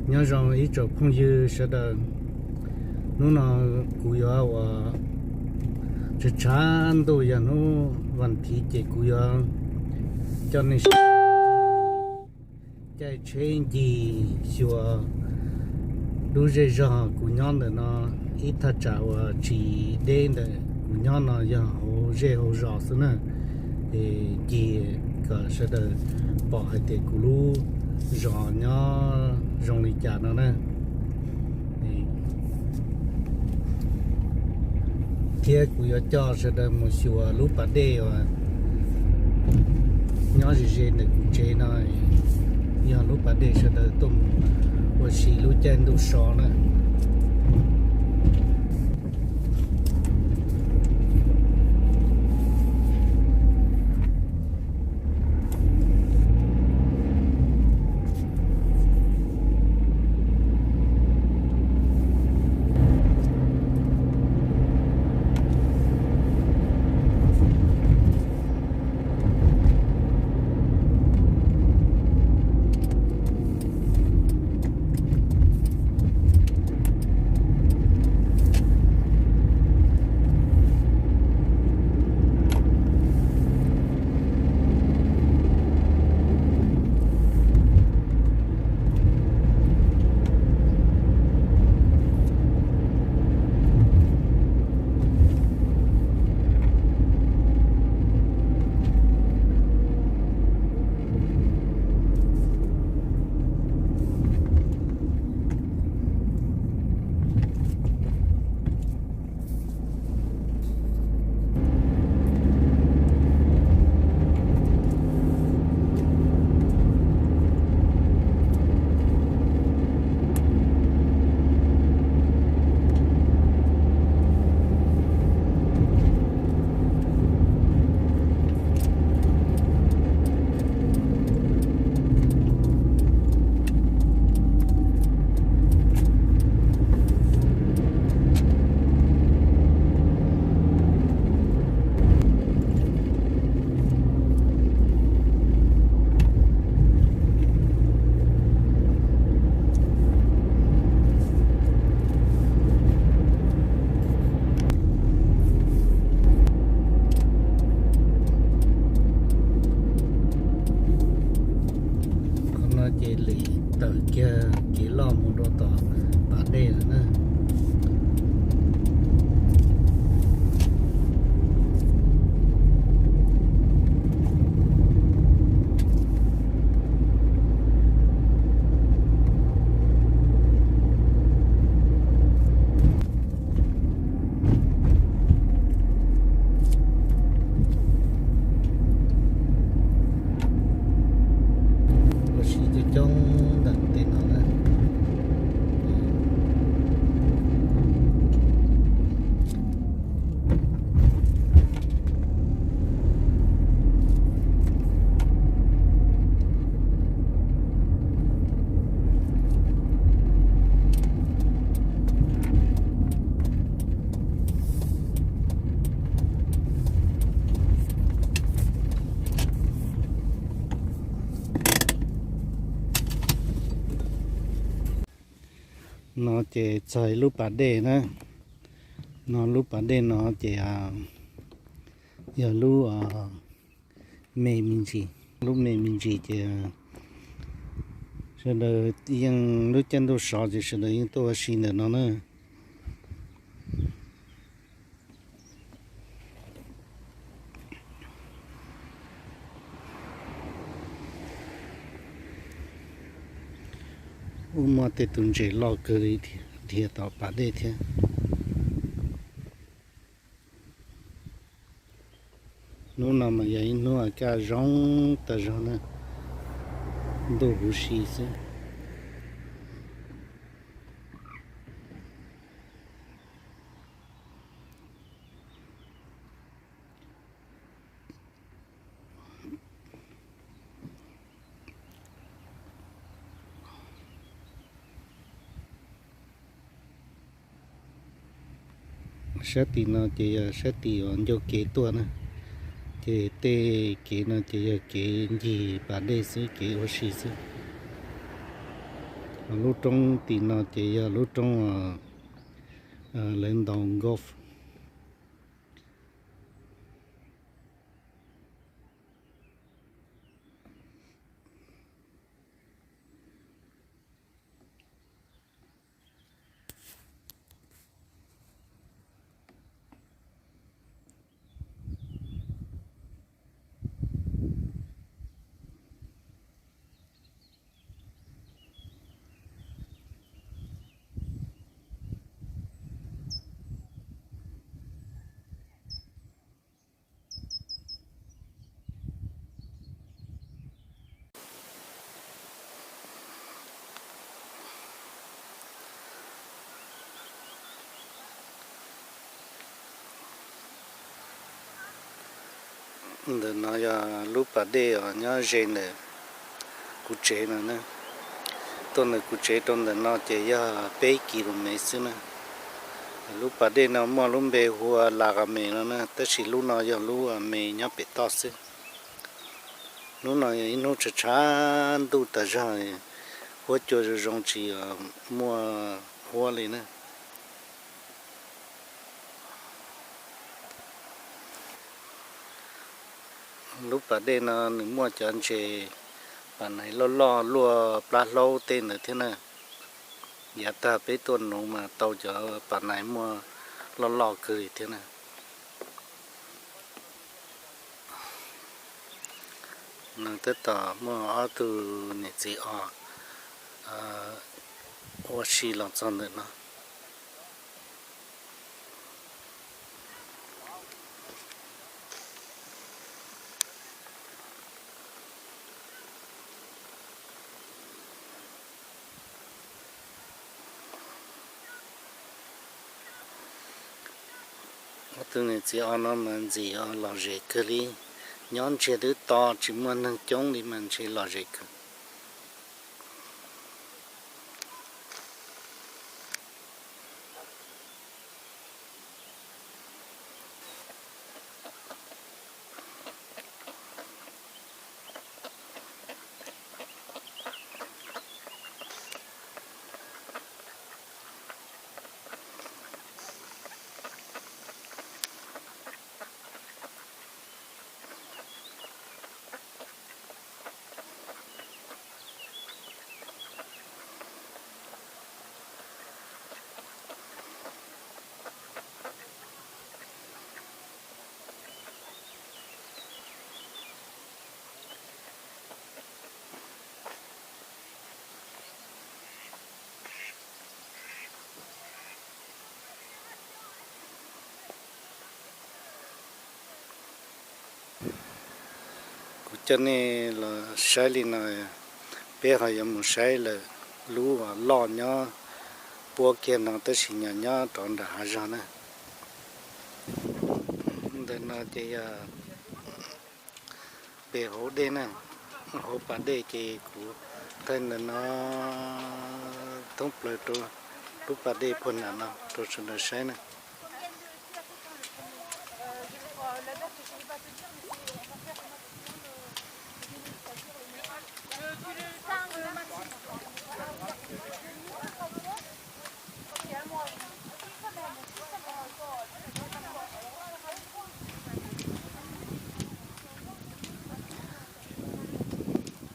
Nyob zoo ib tsoom phooj ywg sawv daws, hnub no kuv yuav ua tshav tshav ntuj yog hnub vas thiv ces kuv yuav coj nej caij tsheb ncig xyuas lub zej zog kuv nyob ntawm no, ib thaj tsam uas tsis deb ntawm kuv nyob no yog hauv zej hauv zos xwb na. Es ncig kom sawv daws pom hais tias kuv lub zos nyob zoo li cas no na. Thiab kuv yuav coj sawv daws mus xyuas lub pas dej uas nyob ze ze ntawm kuv tsev no, yog lub pas dej sawv daws tuaj mus ua si lub caij ntuj so na. Qhov no ces lwm tawm kiag kev loj mus rau tom pas dej lawm na. Ua si coob coob ntawm tej no na. No ces txog lub pas dej na. No lub pas dej no ces yog lub me me ntsis, lub me me ntsis ces sawv daws yeej lub caij ntuj sov ces sawv daws yeej tuaj ua si ntawm no na. Ub, muaj tej tus ntses loj kawg li dhia tom pas dej thiab. Hnub no mas yog ib hnub kaj zoo tag zog na, ntuj huv si xwb. Sab tim no ces yog sab tim uas ncauj kev tuaj na, ces tej kev no ces yog kev ncig pas dej xwb, kev ua si xwb. Lub roob tim no ces yog lub roob lawv ntaus golf. Ntawm no yog lub pas dej uas nyob ze ntawm kuv tsev no na. Tuaj ntawm kuv tsev rau ntawm no ces yog peb kis lus mev xwb na. Lub pas dej no muaj lub npe hu ua Las Qas Mes no na, tab sis lub no yog lub me nyob pem toj xwb. Hnub no yog ib hnub tshav tshav ntuj tas zog, huab cua zoo zoo tsis muaj huab li na. Lub pas dej no nws muaj cov ntses pas nais loj loj luaj plab hlaub tej ntawd thiab na. Yav tag peb tuaj nuv mas tau cov pas nais muaj loj loj kawg li thiab na. Nws tab tom muaj ob tug niam txiv os ua si los txog ntawm no. Ob tug niam txiv os no mas ntxim os lom zem kawg li, nyob ntsiag twb to tsis muaj neeg coob li mas ntshe lom zem kawg. Kuv coj nej los saib li no, peb ho yuav mus saib lawm lub uas loj nyob puab kiag no tab sis nyob nyob rov nram hav zog na. Ntawm no ces yog pem hauv dej na, hauv pas dej ces kuv thaij ntawm no thoob plaws rau lub pas dej puag nram no rau sawv daws saib na.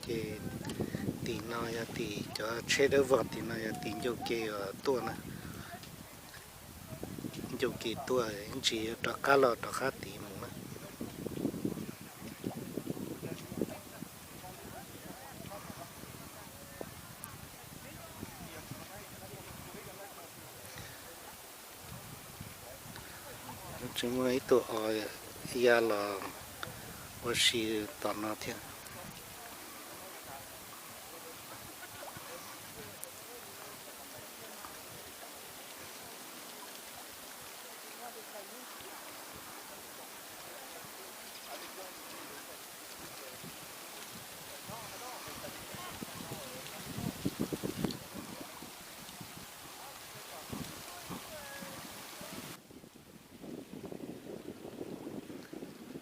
Ces tim no yog tim cov tsheb dawb vog, tim no yog tim ncauj ke uas tuaj na. Ncauj ke tuaj ib ntsis rov qab los rov qab tid mus na. Tseem muaj ib tug os ya los ua si tom no thiab.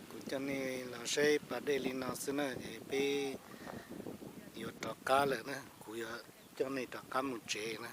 Kuv coj nej los saib pas dej li no xwb na, es peb yuav rov qab lawm na. Kuv yuav Coj nej rov qab mus tsev na.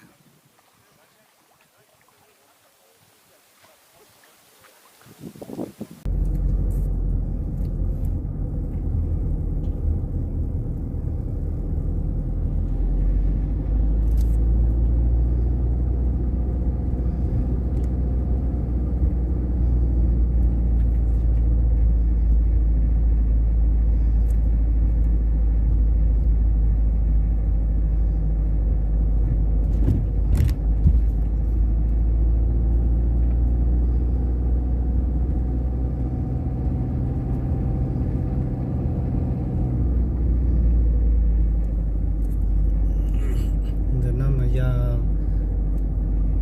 Ntawm no mas yog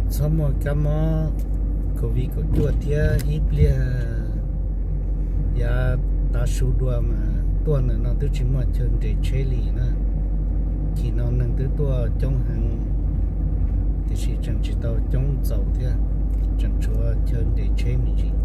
txhob muaj kab mob covid kaum cuaj thiab ib pliag yav tav su dua mas tuaj ntawm no twb tsis muaj chaw nres tsheb li na. Chim no neeg twb tuaj coob heev, tiam sis tseem tsis tau coob txaus thiab, tseem tshuav chaw nres tsheb me ntsis.